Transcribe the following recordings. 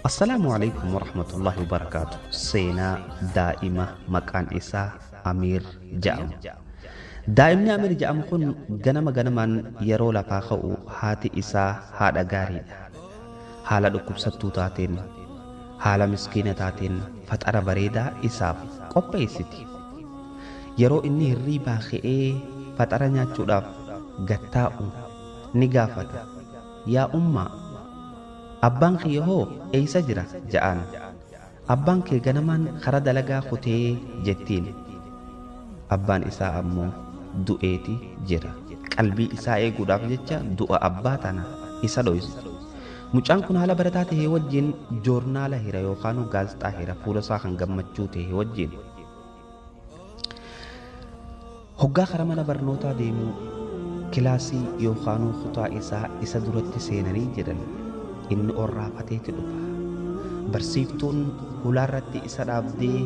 Assalaamu alaikum warahmatullahi wabarakaatu. Seenaa daa'ima maqaan isaa Amiir jedhamu. Daa'imni Amiir jedhamu kun ganama ganamaan yeroo lafaa ka'u haati isaa haadha gaariidha. Haala dhukkubsattuu taateen, haala miskiina taateen faxara bareedaa isaaf qopheessiti. Yeroo inni hirriibaa ka'ee faxara nyaachuudhaaf gattaa'u ni gaafata. Yaa ummaa, abbaan kiyya hoo eessa jira ja'aan. Abbaan kee ganamaan kara dalagaa kutee jettiin. Abbaan isaa ammoo du'eeti jira. Qalbii isaa eeguudhaaf jecha du'a abbaa tana isa dhoysu. Mucaan kun haala barataa ta'e wajjin joornaala hira yookaan gaazexaa hira fuula isaa kan gammachuu ta'e wajjin. Hoggaa kara mana barnootaa deemuu kilaasii yookaan kutaa isaa isa duratti seenanii jedhan inni orraafateeti dhufa. Barsiiftuun hulaarratti isa dhaabdee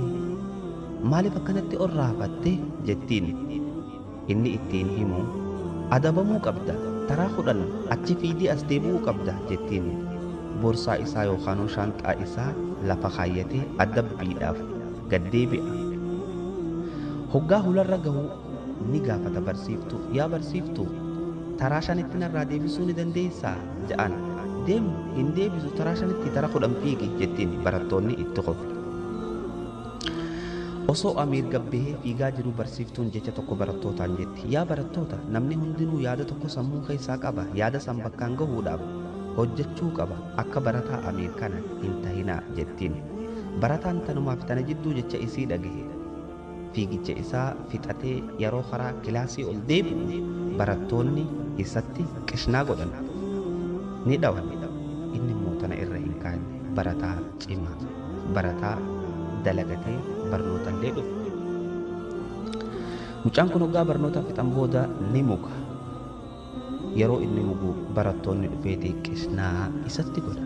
maaliif akkanatti orraafatte jettiin. Inni ittiin himu adabamuu qabda, taraa 10 achi fiigdee as deebi'uu qabda jettiin. Boorsaa isaa yookaan shaanxaa isaa lafa kaayyatee adabbiidhaaf gad deebi'a. Hoggaa hularra gahu ni gaafata barsiiftuu, yaa barsiiftuu taraa 5tti narraa deebisuu ni dandeessaa ja'an. Deemu hin deebisu, taraa 5tti tara 10 fiigi jettiin. Barattoonni itti qofla. Osoo Amiir gabbahee fiigaa jiru barsiiftuun jecha tokko barattootaan jetti. Yaa barattoota, namni hundinuu yaada tokko sammuu keessaa qaba. Yaada san bakkaan gahuudhaaf hojjechuu qaba. Akka barataa Amiir kana hin tahinaa jettiin. Barataan tanumaaf tana jidduu jecha isii dhagahe. Fiigicha isaa fixatee yeroo karaa kilaasii ol deebi'u barattoonni isatti qishnaa godhan. Ni dhawan. Inni immoo tana irra hin kaane. Barataa cimaa, barataa dalagatee barnootallee dhufe. Mucaan kun hoggaa barnoota fixan booda ni muga. Yeroo inni mugu barattoonni dhufeetii qishnaa isatti godha.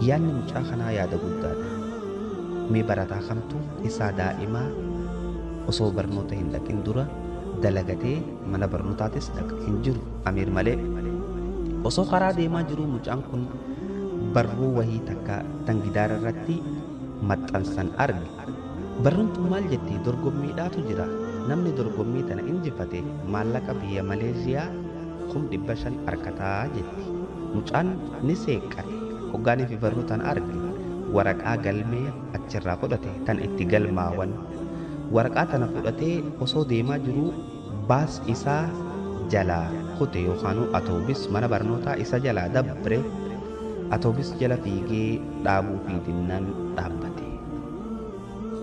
Yaadni mucaa kanaa yaada guddaadha. Mee barataa kamtu isaa daa'imaa osoo barnoota hin dhaqin dura dalagatee mana barnootaatis dhaqa hin jiru Amiir malee. Osoo karaa deemaa jiruu mucaan kun barruu wahii takka tan gidaara irratti maxxansan arge. Barruun tun maal jetti? Dorgommiidhaatu jira. Namni dorgommii tana injifate maallaqa biyya Maleeshiyaa 500,000 argataa jetti. Mucaan ni seeqqate. Hoggaanii fi barruu tana arge. Waraqaa galmee achirraa fudhate tan itti galmaawan. Waraqaa tana fudhatee osoo deemaa jiruu baas isaa jalaa kute yookaan atoobis mana barnootaa isa jalaa dabre. Atoobis jala fiigee dhaabuu fi dinnaan dhaabbate.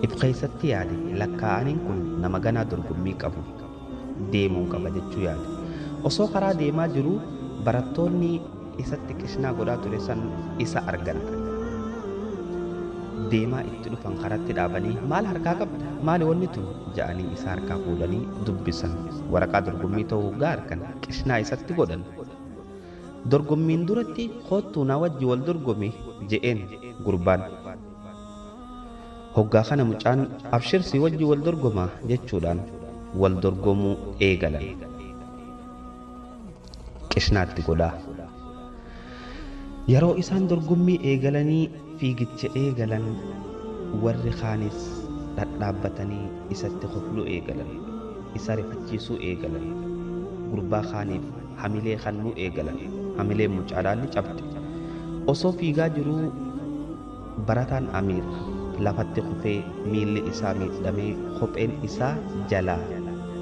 If keessatti yaade, lakkaa'aniin kun nama ganaa dorgommii qabu deemuun qaba jechuu yaade. Osoo karaa deemaa jiruu barattoonni isatti qishnaa godhaa ture san isa argan. Deemaa itti dhufan karatti dhaabanii maal harkaa qabda? Maali wanni tun? Ja'anii isa harkaa fuudhanii dubbisan. Waraqaa dorgommii ta'uu hoggaa argan qishnaa isatti godhan. Dorgommiin duratti koottuu na wajji wal dorgomi je'een gurbaan. Hoggaa kana mucaan abshir si wajji wal dorgomaa jechuudhaan wal dorgomuu eegalan. Qishnaatti godhaa. Yeroo isaan dorgommii eegalanii fiigicha eegalan warri kaanis dhadhaabbatanii isatti kofluu eegalan. Isa rifachiisuu eegalan. Gurbaa kaaniif hamilee kannuu eegalan. Hamilee mucaadhaan ni cabde. Osoo fiigaa jiruu barataan Amiir lafatti kufee miilli isaa miidhamee kopheen isaa jalaa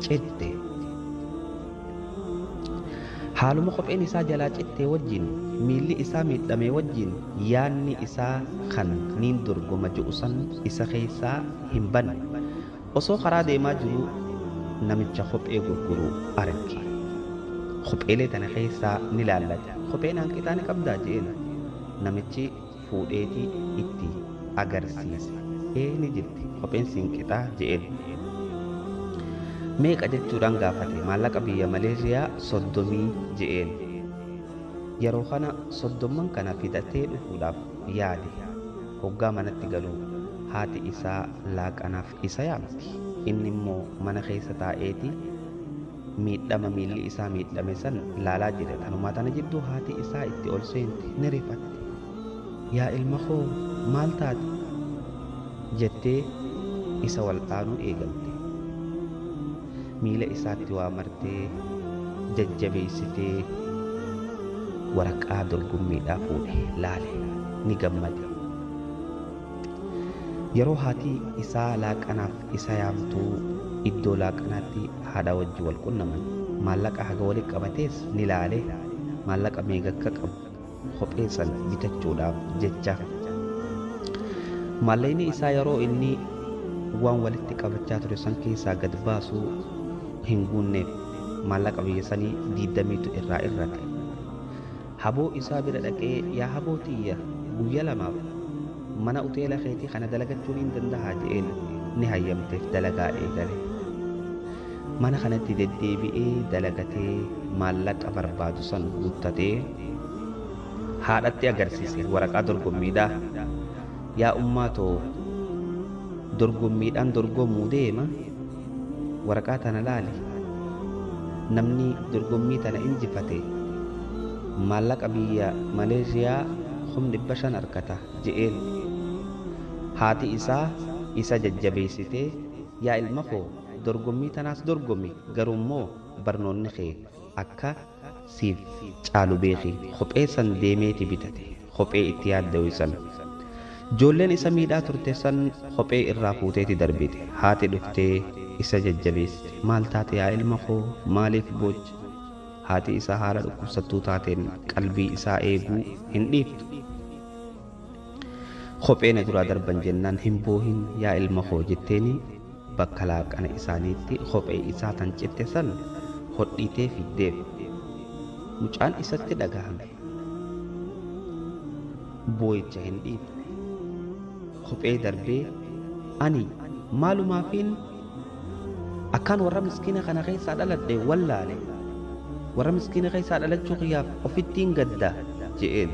citte. Haaluma kopheen isaa jalaa cittee wajjin miilli isaa miidhamee wajjin yaanni isaa kan niin dorgoma ji'u san isa keessaa hin banne. Osoo karaa deemaa jiruu namicha kophee gurguru arge. Kopheelee tana keessaa ni laallate. Kopheen hanqitaa ni qabdaa je'een. Namichi fuudheetii itti agarsiise. Ee ni jirti kopheen siin qixaa je'een. Meeqa jechuudhaan gaafate. Maallaqa biyya Maleeshiyaa 30 je'een. Yeroo kana 30 kana fidatee dhufuudhaaf yaade. Hoggaa manatti galuu haati isaa laaqanaaf isa yaamti. Inni immoo mana keessa taa'eeti miidhama miilli isaa miidhame san laalaa jira. Tanumaa tana jidduu haati isaa itti ol seenti ni rifatte. Yaa ilma koo maal taate jettee isa wal'aanuu eegalte. Miila isaatti waa martee jajjabeessitee waraqaa dorgommiidhaa fuudhe laale ni gammade. Yeroo haati isaa laaqanaaf isa yaamtuu iddoo laaqanaatti haadha wajji wal qunnaman. Maallaqa haga walitti qabatees ni laale, maallaqa meeqa akka qabu kophee san bitachuudhaaf jecha. Maallaqni isaa yeroo inni waan walitti qabachaa ture san keessaa gad baasuu hin guunneef maallaqa biyya sanii 20tu irraa irrate. Haboo isaa bira dhaqee, yaa haboo tiyya, guyya lamaaf mana uteela keetii kana dalagachuun hin dandahaa je'een. Ni hayyamteef, dalagaa eegale. Mana kanatti deddeebi'ee dalagatee maallaqa barbaadu san guuttatee haadhatti agarsiise waraqaa dorgommiidhaa. Yaa ummaatoo, dorgommiidhaan dorgomuu deema, waraqaa tana laali, namni dorgommii tana injifate maallaqa biyya Maleeshiyaa 500,000 argata je'een. Haati isaa isa jajjabeessitee, yaa ilma koo, dorgommii tanaas dorgomi, garuu immoo barnoonni kee akka siif caalu beeki. Kophee san deemeeti bitate, kophee itti yaaddawe san. Ijoolleen isa miidhaa turte san kophee irraa fuuteeti darbite. Haati dhuftee isa jajjabeessite. Maal taate yaa ilma koo, maaliif boocha? Haati isaa haala dhukkubsattuu taateen qalbii isaa eeguu hin dhiiftu. Kophee na duraa darban jennaan, hin boohin yaa ilma koo jetteeni bakka laaqana isaaniitti kophee isaa tan citte san hodhitee fiddeef. Mucaan isatti dhagahame, boo'icha hin dhiifne. Kophee darbee ani maalumaafiin akkaan warra miskiina kana keessaa dhaladhe wallaale, warra miskiina keessaa dhalachuu kiyyaaf ofittiin gadda je'een.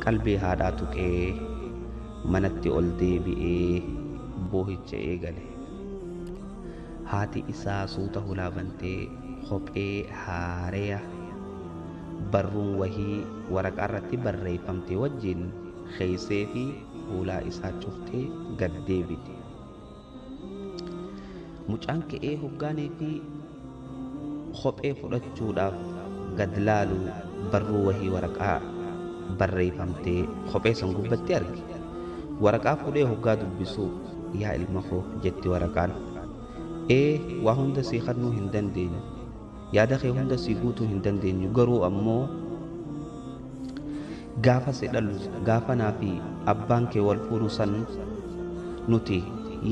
Qalbii haadhaa tuqee manatti ol deebi'ee boohicha eegale. Haati isaa suuta hulaa bantee kophee haareya barruun wahii waraqaa irratti barreeffamte wajjin keeysee fi hulaa isaa cuftee gad deebite. Mucaan ka'ee hoggaanii fi kophee fudhachuudhaaf gad laalu barruu wahii waraqaa barreeffamtee kophee san gubbatti arge. Waraqaa fuudhee hoggaa dubbisu, yaa ilma koo jetti waraqaan. Ee, waa hunda sii kennuu hin dandeenyu, yaada kee hunda sii guutuu hin dandeenyu, garuu ammoo gaafa si dhalu, gaafa naa fi abbaan kee wal fuudhu san, nuti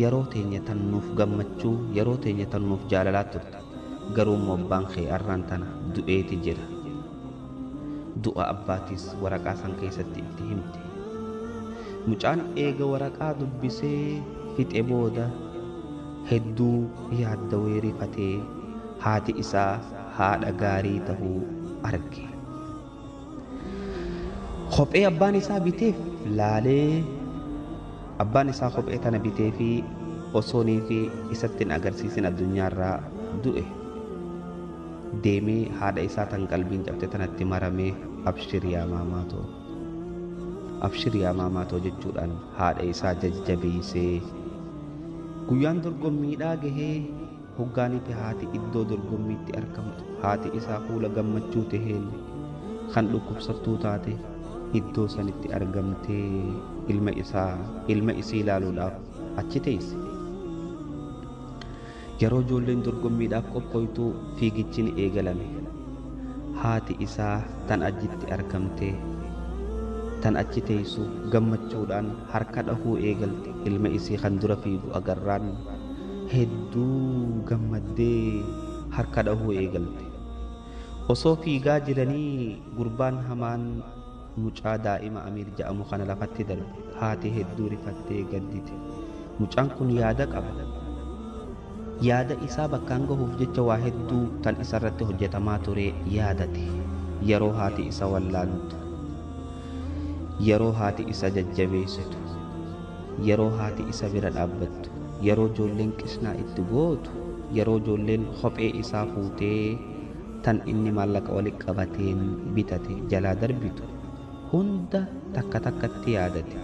yeroo teenya tan nuuf gammachuu, yeroo teenya tan nuuf jaalalaa turte. Garuu immoo abbaan kee arraan tana du'eeti jira. Du'a abbaatiis waraqaa san keessatti itti himte. Mucaan eega waraqaa dubbisee fixe booda hedduu yaaddawee rifatee haati isaa haadha gaarii tahuu arge. Kophee abbaan isaa biteef laalee, abbaan isaa kophee tana bitee fi osoonii fi isatti hin agarsiisin addunyaarraa du'e. Deemee haadha isaa tan qalbiin cabte tanatti maramee, abshir yaa maamaatoo, abshir yaa maamaatoo jechuudhaan haadha isaa jajjabeessee. Guyyaan dorgommiidhaa gahee hoggaanii fi haati iddoo dorgommiitti argamtu, haati isaa fuula gammachuu taheen kan dhukkubsattuu taate iddoo sanitti argamtee ilma isaa, ilma isii ilaaluudhaaf achi teesse. Yeroo ijoolleen dorgommiidhaaf qophooytu fiigichi ni eegalame. Haati isaa tan achitti argamtee tan achi teessu gammachuudhaan harka dhahuu eegalte. Ilma isii kan dura fiigu agarraan hedduu gammaddee harka dhahuu eegalte. Osoo fiigaa jiranii gurbaan hamaan mucaa daa'ima Amiir jedhamu kana lafatti darbe. Haati hedduu rifattee gaddite. Mucaan kun yaada qaba. Yaada isaa bakkaan gahuuf jecha waa hedduu tan isarratti hojjetamaa ture yaadate. Yeroo haati isa wallaantu, yeroo haati isa jajjabeessitu, yeroo haati isa bira dhaabbattu, yeroo ijoolleen qishnaa itti gootu, yeroo ijoolleen kophee isaa fuutee tan inni maallaqa walitti qabateen bitate jalaa darbitu. Hunda takka takkatti yaadate.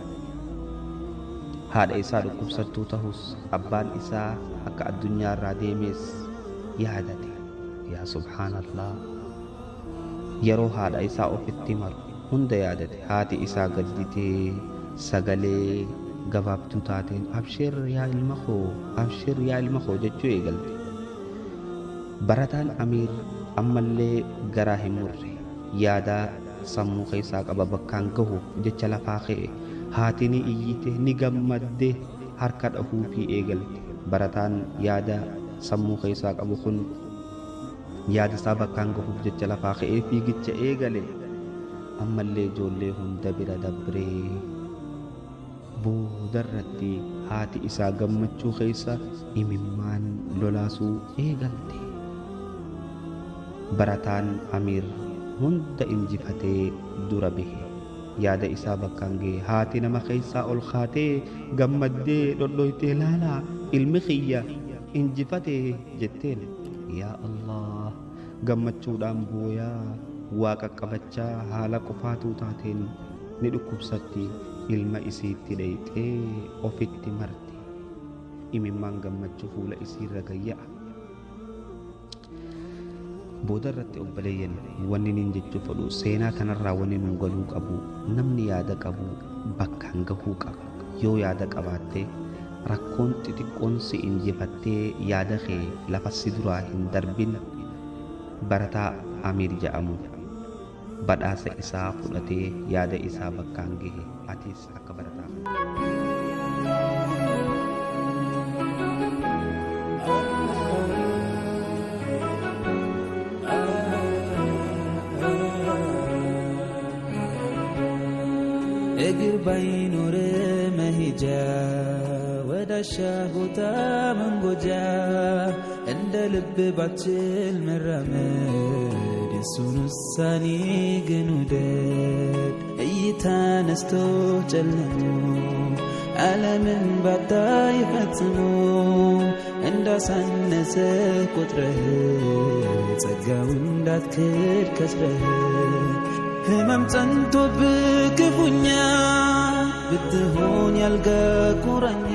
Haadha isaa dhukkubsattuu tahus, abbaan isaa akka addunyaarraa deemes yaadate. Yaa subhaanallah! Yeroo haadha isaa ofitti maru hunda yaadate. Haati isaa gadditee sagalee gabaabduu taateen, "Abshir yaa ilma koo, abshir yaa ilma koo," jechuu eegalte. Barataan Amiir ammallee garaa hin murre. Yaada sammuu keessaa qaba bakkaan gahuuf jecha lafaa ka'e. Haati ni iyyite, ni gammadde, harka dhahuufii eegalte. Barataan yaada sammuu keessaa qabu kun yaada isaa bakkaan gahuuf jecha lafaa ka'ee fiigicha eegale. Ammallee ijoollee hunda bira dabree boodarratti haati isaa gammachuu keessa imimmaan lolaasuu eegalte. Barataan Amiir hunda injifatee dura bahe. Yaada isaa bakkaan gahe. Haati nama keessaa ol kaatee gammaddee dhodhoytee, "Laalaa, ilmi kiyya injifate," jetteen. Yaa Allah! Gammachuudhaan booyaa, waa qaqqabachaa, haala qofaatuu taateen ni dhukkubsatti. Ilma isiitti dhayxee ofitti marte. Imimmaan gammachuu fuula isiirra gayya'a. Booda irratti, obboleeyyan, wanni nin jechuu fedhu, seenaa kanarraa wanni nu galuu qabu, namni yaada qabu bakkaan gahuu qaba. Yoo yaada qabaatte, rakkoon xixiqqoon si injifattee yaada kee lafa si duraa hin darbin. Barataa Amiir jedhamu badhaasa isaa fudhatee yaada isaa bakkaan gahe. Atis akka barataa kana. እግር ባይኖር መሄጃ፣ ወዳሻ ቦታ መንጎጃ፣ እንደ ልብ ባችል መራመድ፣ የሱን ውሳኔ ግን ውደድ። እይታ ነስቶ ጨልሞ ዓለምን ባታይ ፈጽሞ፣ እንዳሳነሰ ቆጥረህ ጸጋው እንዳትክድ ከስረህ፣ ህመም ጸንቶብህ ክፉኛ ብትሆን ያልጋ ቁራኛ።